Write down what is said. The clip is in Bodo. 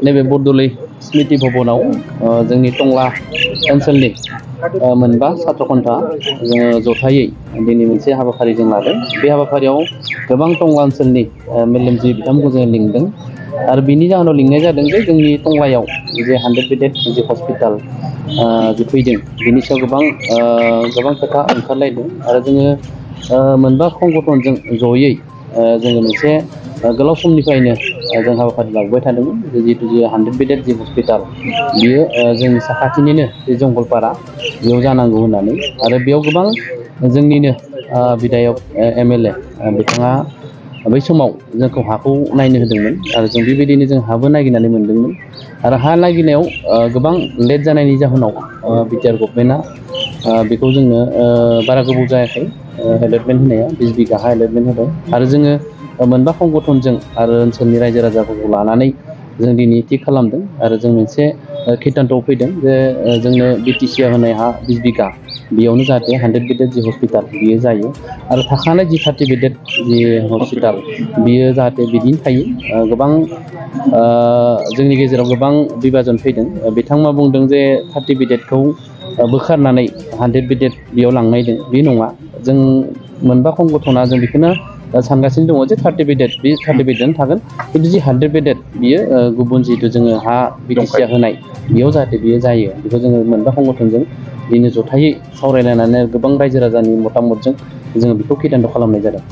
नैबे बरदलै स्मृति भवनाव जोंनि टंला ओनसोलनि मोनबा सात्र खन्था जोङो जथायै दिनै मोनसे हाबाफारि जों लादों। बे हाबाफारियाव गोबां टंला ओनसोलनि मेलेमजिबि बिथांमोनखौ जोङो लिंदों आरो बिनि जाहोनाव लिंनाय जादों जे जोंनि टंलायाव जे 100 बेडेड जे हस्पिटाल जे फैदों बिनि सायाव गोबां खोथा ओंखारलायदों आरो जोङो मोनबा संगठनजों जयै जोङो मोनसे गोलाव समनिफ्रायनो जों हाबाफारि लाबोबाय थादोंमोन जिहेतु जे 100 बेडेड जि हस्पिटाल बियो जोंनि साखाथिनिनो जे जंगलपारा बेयाव जानांगौ होननानै आरो बेयाव गोबां जोंनिनो बिधायक MLA बिथाङा बै समाव जोंखौ हाखौ नायनो होदोंमोन आरो जों बेबायदिनो जों हाबो नागिरनानै मोनदोंमोन आरो हा नागिरनायाव गोबां लेट जानायनि जाहोनाव बिटिआर गभर्नमेन्टआ बेखौ जोंनो बारा गोबाव जायाखै एलटमेन्ट होनाया 20 बिघा हा एलटमेन्ट होदों आरो जोङो मोनबा संगठनजों आरो ओनसोलनि रायजो राजाफोरखौ लानानै जों दिनै थि खालामदों आरो जों मोनसे खिदानथ'आव फैदों जे जोंनो BTCआ होनाय हा 20 बिघा बेयावनो जाहाथे 100 बेडेड जि हस्पिटाल बियो जायो आरो थाखानाय जि 30 बेडेड जि हस्पिटाल बियो जाहाथे बिदिनो थायो। गोबां जोंनि गेजेराव गोबां बिभाजन फैदों बिथांमोना बुंदों जे 30 बेडेडखौ बोखारनानै 100 बेडेड बेयाव लांनायदों बे नङा जों मोनबा संगठना जों बेखौनो सानगासिनो दङ जे 30 बेडेड बे 30 बेडेडआनो थागोन खिन्थु जि 100 बेडेड बियो गुबुन जिहेतु जोङो हा BTCआ होनाय बेयाव जाहाथे बियो जायो बेखौ जोङो मोनबा संगठनजों बिदिनो जथायै सावरायलायनानै गोबां रायजो राजानि मतामतजों जोङो बेखौ खिदानथ' खालामनाय जादों।